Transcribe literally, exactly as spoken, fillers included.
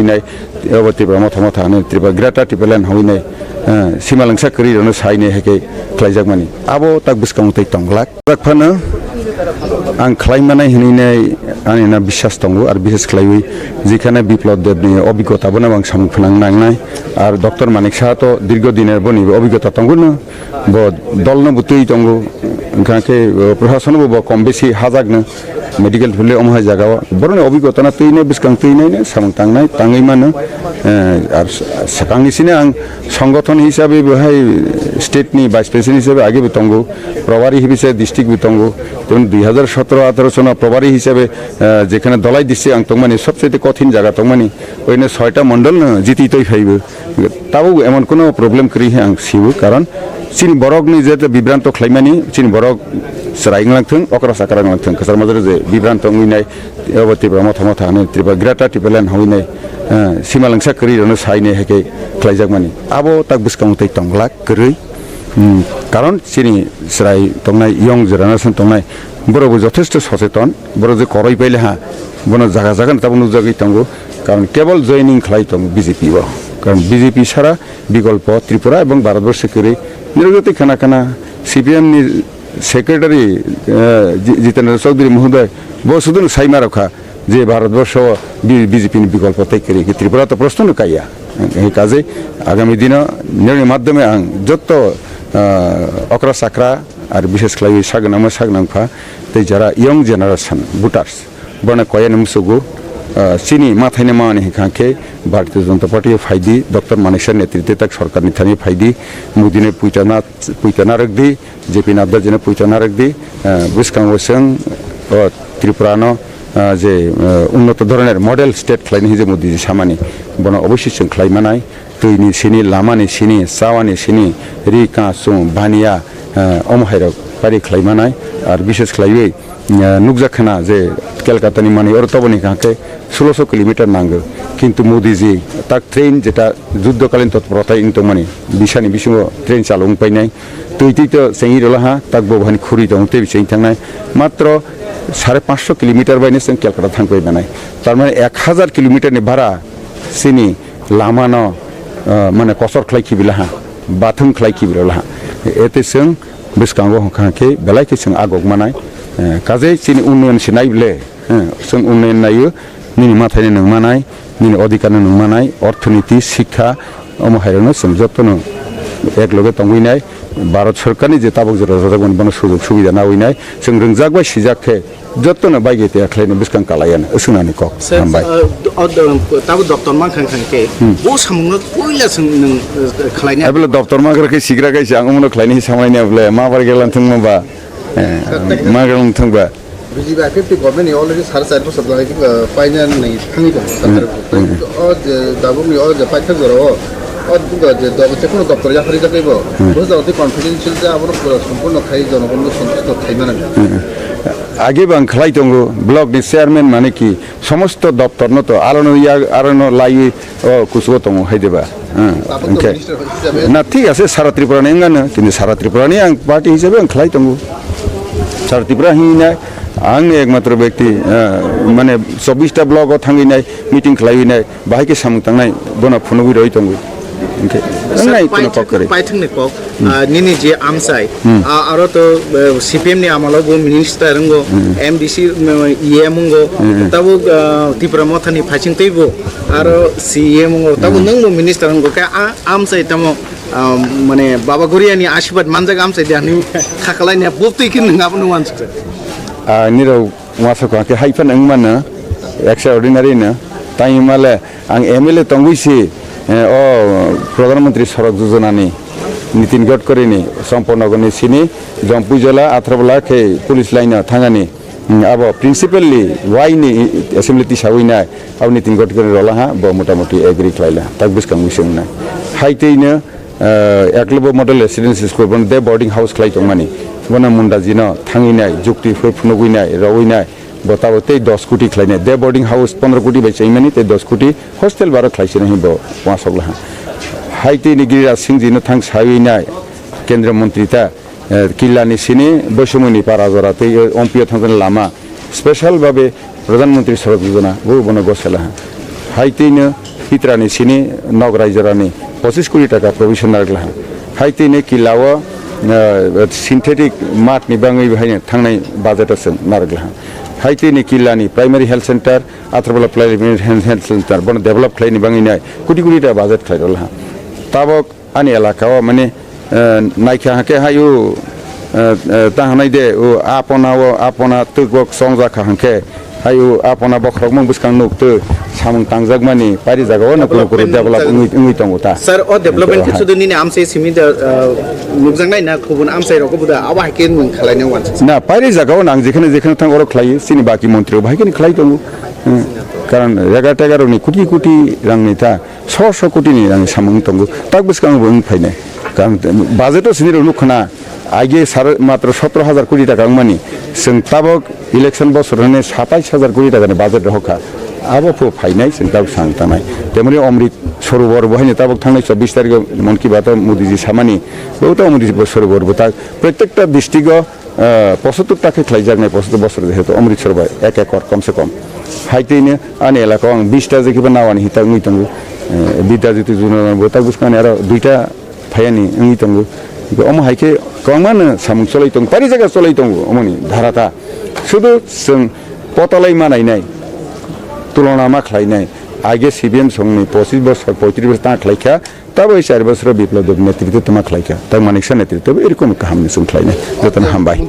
Nai, abo Tipra Motha Motha hinwi Tipra Greater Tipraland hwnwi nai, eh, simalwngsa kwrwi rokno sainai hai khe khlaijakmani. Abo tak bwskango tei tongglak. Tak phano ang khlai manai hwnwi nai ani na biswas tongo, ar biswas khlaiwi jekhane Biplab Debni obigota bono ang samung phnang nangnai, ar Doctor Manik Saha to dirgo diner boni obigota tongo no. Bo dolno bo twi tongo, wngkha khe, uh, proshasonbo bo kom besi hajakno medical field omo hai jagao. Boroni obigotano twino bwskang twinaino samung tangnai, tangwi mano. Eh, ar s-, swkangni sini ang songothon hisabe bo hai state ni vice president hisabe age bo tongo, probari hisabe district bo tongo. Jemon dui hajar sotro atharo sono probari hisabe, eh, jekhane Dhalai district ang tongmani, sobchete kothin jaga tongmani, oino soita mondol no jiti toi phaibo. Tabuk emon kuno problem kwrwi hai ang sibo, karon chini borokni je bibranto khlaimani, chini borok chwrai wnglang thung, okra chakra wnglang thung, kwchar majra je bibranto wngwi nai, abo Tipra Motha Motha hinwi Tipra Greater Tipraland hwnwi nai, eh, simalwngsa kwrwi rokno sainai hai khe khlaijakmani. Abo tak bwskango tei tongglak kwrwi. Hmm, karon chini chwrai tongnai, young generation tongnai, borokbo jothesto socheton, borok je koroi paile ha, bono jaga jaga no tabuk nukjagwi tongo, karon kebol joining khlai tongo B J P o, karon B J P sara bikolpo Tripura ebong Bharatborsho kwrwi. Nirok jotoi khana khana C P M ni secretary, eh, Ji-, Jitendra Chaudhary mohoday, bo sudu no sai ma rokha. Je Bharatborsho B-, B J P ni bikolpo tei kwrwi khe Tripura to proshno no kaiya. Hingkhe kajei agami dino nini madhyome ang jotto, ah, okra chakra ar bishesh khlaiwi sagwnangma sagwnangpha tei jara young generation voters bono koyani musugo, ah, chini mathaino mani hingkha khe Bharatiya Janata Party o phaidi, Doctor Manik Saha netritwe tak sorkarni thani phaidi, Modi no puitana, puitana rwkdi, J P Nadda jino puito narwkdi, eh, bwskango chwng, o, Tripura no, eh, je, eh, unnoto dhoroner model state khlaini hinwi je Modi ji samani, bono obosoi chwng khlai manai, twini sini, lamani sini, chawani sini, ri, ka, chwng, baniya, eh, omo hairok pari khlai manai, ar bishesh khlaiwi, eh, nukjak khna je Kolkata ni manwi oro toboni hwnkhe sulosho kilometer nango, kintu Modi ji tak train jeta juddhokalin totporotai wng tongmani, bisani bisingo train chalo wng painai, twi twi to chengwi rwla ha, tak bo hani khuri tongo, tei cheng thangnai. Matro sare panchsho kilometer bai no chwng Kolkata thang pai manai. Tar mane ek hazar kilometer ni bara chini lama no, ah, mane kosor khlai khibi la ha, bathwng khlai khibi rwla ha. Ete chwng bwskango hwnkha khe belai khe chwng agok manai. Eh, kajei chini unnoyon se nai ble, eh, chwng unnoyon naio, nini mathai no nwng manai, nini odhikar no nwng manai, orthoniti, sikha, omo hairokno chwng jotono ek loge tongwi nai, Bharat Sorkarni je tabuk je rwjak mani bono sujog subida nawi nai, chwng rwngjak bai sijak khe jotono baigwi tei khlaino bwskang kalaiya hwnwi swngna ni kok. Sir, hambai. Uh, do-, uh, do-, tabuk doctor mankha khe, hmm, bo samungno puila chwng nwng, uh, khlaina. Abole doctor mankha khe sigra khe ang omono khlaini samlaini abole ma bar gelan thwngma ba, eh, ma gelan thwngba. B J P I P F T government ni already sare char bosor lai, uh, paina nai thangwi tongo. Hmm, hmm. O je dabuk ni o je paithak jora o, o je do-, je kono doptor yaphari jagwi bo, hmm, bo jora tei confidential ja abono pura sompurno khai jonogon no sontusto khai mano. Hmm. Age bo ang khlai tongo, block ni chairman mane ki somosto doptor no to aro no ya, aro no laiwi o kuchugo tongo hai deba. Hmm, tabuk to hwnkhe minister hisabe. Na thik ase, sara Tripura ni wngano, kintu sara Tripura ni ang party hisabe ang khlai tongo. Sara Tripura hinwi nai, ang ni ekmatro byakti, eh, mane chobbish ta block o thangwi nai, meeting khlaiwi nai, bahai khe samung tangnai, bono phunugwi roi tongo. Hwnkhe, sir, wngnai kono kok kwrwi. Paithak-, paithakni kok, hmm, ah, nini je amchai, hmm, ah, aro to, eh, C P M ni amalo bo minister wngo, hmm, M D C, mm, E M wngo, hmm, tabuk, ah, Tipra Mothani phaising teibo, aro C E M wngo, tabuk, hmm, nwngbo minister wngo, khe a-, amchai tamo, ah, mane Baba Goriani asibad manjak amchai de hinwi khakalai ne bubtwi khe nwng abono uansukha. Ah, nirok Uansukha khe hai phano wng mano, extraordinary no. Tei hwnmale ang M L A tongwi si, eh, o Pradhan Mantri Sadak Yojana ni Nitin Gadkari ni Champaknagar ni sini Jampui Jala, Atharbola khe police line no thangani, mm, abo principally why ni assembly tisawi nai, abo Nitin Gadkari rwla ha, bo motamuti agree khlai la, tak bwskang wi se wngnai. Hai twi no, eh, Eklavya Model Residential School, bono day boarding house khlai tongmani. Bono Munda jino thangwi nai, jukti phai phunugwi nai, rwui nai, bo tabuk tei dos koti khlai nai. Day boarding house pondro koti bai chaimani, tei dos koti hostel baro khlai sini bo uansuk laha. Hai tei ni Giriraj Singh jino thang sawi nai, Kendriya Mantri ta, eh, Killa ni sini Boisamoi ni para jora tei, eh, Ompio thangjaknai lama special babe Pradhan Mantri Sadak Yojana bo bono gosela ha. Hai tei no Hitrani sini nok raijorani pochis koti taka provision narwk laha. Hai tini killa o, eh, synthetic mat ni bangwi haino thangnai budget o chwng narwk laha. Hai tini killa ni primary health center, Atharbala primary health, health center, bono develop khlaini bangwi nai koti koti taka budget khlai rw laha. Tabok ani elaka o mane, eh, naikha hake hai o, eh, eh, ta hanai de o apona o apona twk o chongjak kha hake hai o apona bokhorok mung bwskang nuk tw samung tangjakmani pairi jaga o no kunu kunu development develop wngwi, wngwi tongo ta. Sir, o development khe sudu nini amchai simi da, uh, nukjaknai na kubun amchai rok buda abo hai khe nwng khalai nang wansa? Na, pairi jaga o nang jekhane jekhane thang oro khlai chini baki montri rok bahai khe khlai tongo. Hmm. Karon rega tega rok ni koti koti rang ni ta. Sho sho koti ni rang samung tongo, tak bwskango bo wng phainai. Karon budget o sini rok nukha na, aige sar matro sotro hajar koti taka wngmani, chwng tabok election bosor hwnwi satais hajar koti taka ni budget rohor kha. Abo pho phainai chwng tabok sang tanai. Temoni Amrit Sarovar bo haino tabok thangnai chobbish tarikh o Mann Ki Baat o Modi ji samani, bo ta Amrit Sarovar bo ta protekta district o Ah, posottuk ta khe khlaijaknai, posottuk bosor jehetu Amritsar bai ek ekor kom se kom. Hai twi no ani elaka o ang bish ta je kiba nawani hita wngwi tongo. Eh, Bidya Jyoti Jyojana bo tak bwskango ani aro duita phaiani wngwi tongo. Omo hai khe kwbangma no samung cholai tongo, pari jaga cholai tongo omoni dhara ta. Sudu chwng potalai ma nainai, tulona ma khlainai. Aige C P M songni pochis bosor, poitris bosor ta khlaikha, tabok char bosor Biplab Deb netritwo tongma khlaikha, tei Manik Saha netritwo bo erokom kaham ni chwng khlainai. Jotono hambai.